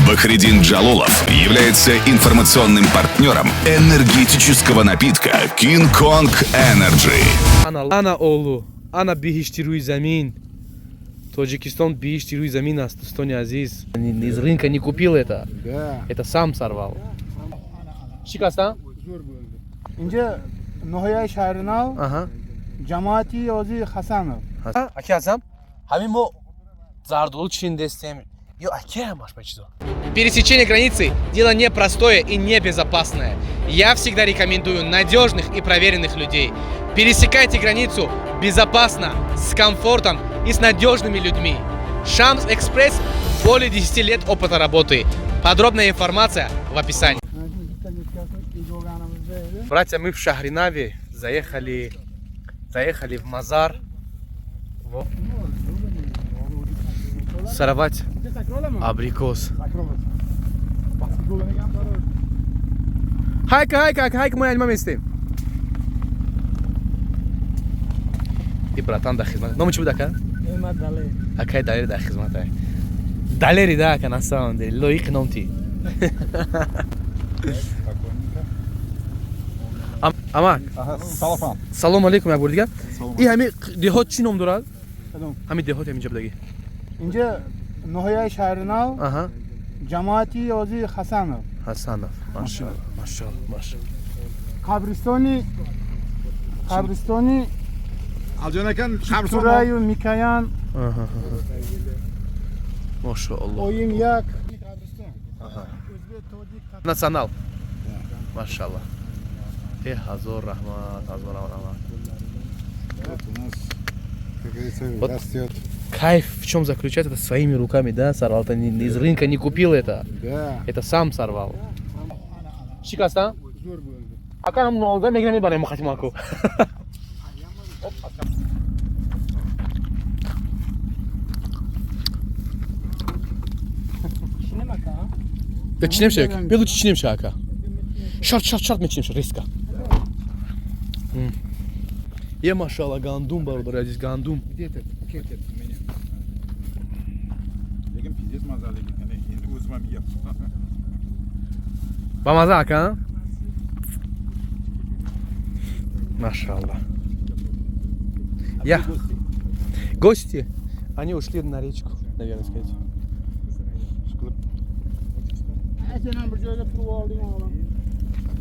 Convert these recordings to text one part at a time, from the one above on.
Бахридин Джалолов является информационным партнером энергетического напитка King Kong Energy. Ана, ана олу, ана биҳишти рӯи замин. Тоҷикистон биҳишти рӯи замин аст, дӯстони азиз. Из рынка не купил это. Да. Это сам сорвал. Шикаста? Инҷа ноҳияи Шаҳринав, Аҳа. ҷамоати Ҳоҷи Ҳасанов. Аки Азам, ҳамин мо зардолу чиндестем. Ё аки ҳамаш ба чизо. Пересечение границы – дело непростое и небезопасное. Я всегда рекомендую надежных и проверенных людей. Пересекайте границу безопасно, с комфортом и с надежными людьми. Шамс Экспресс – более 10 лет опыта работы. Подробная информация в описании. Братья, мы в Шахринаве заехали в Мазар. Во. Сорвать абрикос. Хайка, хайка, хайка, мы альма местем. И братан да хизмат. Номи чӣ буд, ака? Акай Далери дар хизмат ай. Далери да, ака, на самом деле. Лоиқи ном ти. Амак. Салом. Салом алейкум як бор дигар. И ҳами деҳот чӣ ном дорад? Кадом? Ҳами деҳот ҳаминҷа будагӣ. Инҷа ноҳияи Шаҳринав, Аҳа. ҷамоати Ҳоҷи Ҳасанов. Ҳасанов. Машалло, машалло, машалло. Қабристони Алҷон ака, қабристон. Тураю Микаян. Аҳа. Машалло. Оим як. Национал. Машалло. Э, ҳазор раҳмат, ҳазор раҳмат. Вот у нас, как говорится, Вот. растет. Кайф в чем заключается? Это своими руками, да, сорвал. Это не, из рынка не купил это. Да. Это сам сорвал. Шикаста? Ака нам нолда мегирам мебарем мухатимаку. Чинем шак. Белу чинем шака. Шарт, шарт, шарт мечинем ша резко. Е, машалла, гандум, бародар азиз, гандум. Где этот пакет у меня? Lekin пиздец mazali ekan. Endi o'zim ham yeyapman. Бамаза, ака? Машалла. Я. Гости. Они ушли на речку, наверное, сказать. Sen bir joyda turib olding, o'g'lim.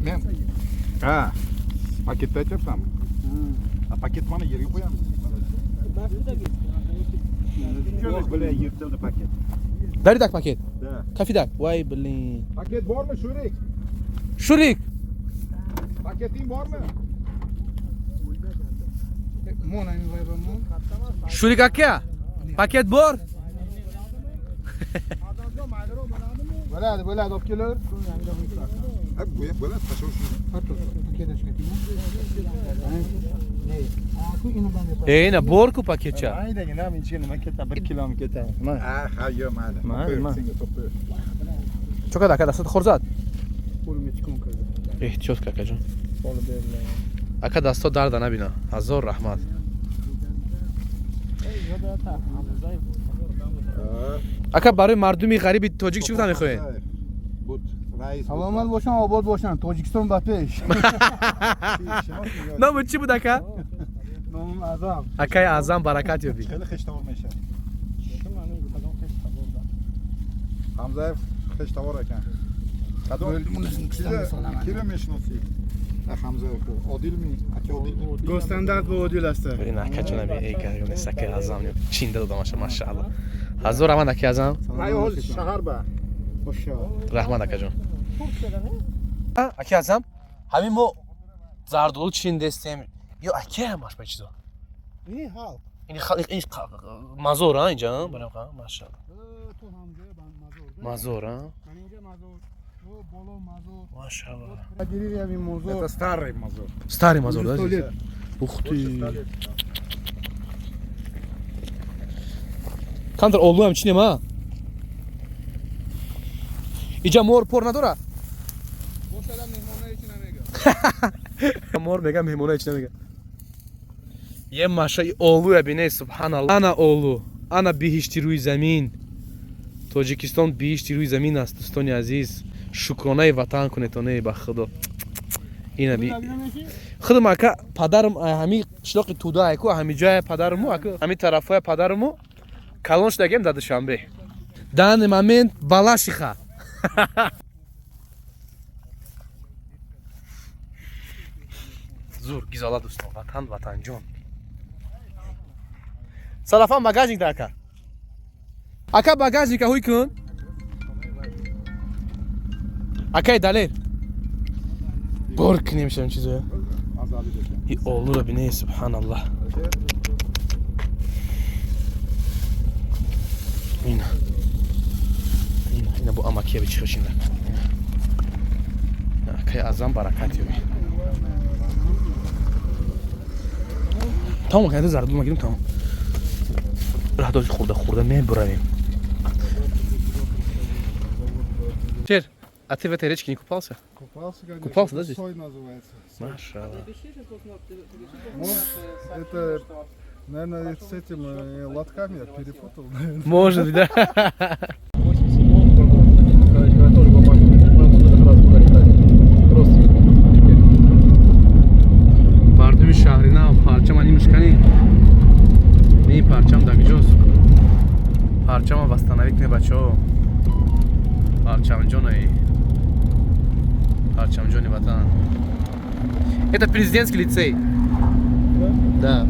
Men ha, paketda aytyapsanmi? Ha, paket mana yerga qo'yamiz. Yo'q, yirtildi paket. Дари пакет. Да. Кафидак. Вай, блин. Paket bormi, Shurik? Шурик. Paketing bormi? Mon mon. Шурик ака. Пакет bor. Bo'ladi, bo'ladi, olib kelar. Ha, bu bo'ladi, tashlab shuni. Ey, na bor-ku paketcha. Maydagina ichiga nima ketadi? 1 kilomi ketadi. Ha, ha, yo'q, mayli. Mayli, Qo'y, mayli. senga to'xta. Cho'kadi aka, dastda xo'rzat. Qo'limga tikan kirdi. Ehtiyot, akajon. Olib beriladi. Ака, дасто дарда набина. Ҳазор раҳмат. Ака, барои мардуми ғариби тоҷик чӣ гуфта мехоҳед? Буд, раис. Саломат бошан, обод бошан. Тоҷикистон ба пеш. Номи чӣ буд, ака? Номим Азам. Акаи Аъзам, баракат ёбӣ. Хеле хештавор мешавад. Ҳамзаев хештавор ekan. Кадом киро мешиносӣ? Ҳамзаев Одилми? Ака Одилми? Go'standat bu Odil asta. Ин акачонами, эй, акаи Аъзам чинда додамаша, машаалло. Ҳазор раҳмат, аки Аъзам. Ай, ҳозир шаҳар ба. Xo'sh. Раҳмат, акаҷон. Аки Аъзам, ҳамин мо зардолу чиндестем. Ё аки ҳамаш ба чизо. Ини халқ. Ин ин мазор, а, инҷа, барам, машаалло. То ҳамҷоя мазор. Мазор, а? Ман инҷа мазор. Бо боло мазор. Машаалло. Деревья мазор. Это старый мазор. Старый мазор, да? Сто Здесь? лет. Ух ты. Камтар олуам чинем, а? Иҷа мор пор надора? Бошадам меҳмона ҳеч намега. Мор мега, меҳмона ҳеч намега. Е, маша, и олуя бине, субҳаналло. Ана олу, ана биҳишти рӯи замин. Тоҷикистон биҳишти рӯи замин аст, дӯстони азиз. Шукронаи ватан кунед, оне ба худо. Ина би худам ака, падарам ҳами қишлоқи Туда айку, ҳами ҷоя падарму ака, ҳами тарафҳоя падарму калон шудагем дар Душанбе. Данный момент Балашиха. Зур гизола, дӯстон, ватан, ватанҷон. Салафан багажник да, ака. Ака, багажника ҳуй кун. Акай Далер. Бор кунем шам чизоя. И олура бине, субҳаналлах. Ина. Ина, ина бу амакия бичи хошинда. Акай Азам, баракат ёби. Тамом, кайда зардул магирим, тамом. Раҳдози хурда хурда мебуравем. Шер, а ты в этой речке не купался? Купался, конечно. Купался, да, здесь? Сой называется. Машалла. Это, наверное, с этим лотками я перепутал, наверное. Может быть, да. Короче, когда тоже попали, мы сюда как раз куда летали. Родственники теперь. Мардуми шаҳри нав, парчам ани мушкани не, парчам дар куҷост? Парчама восстановить не, бачаҳо. Парчамҷонаи, парчамҷони ватан. Это президентский лицей, да.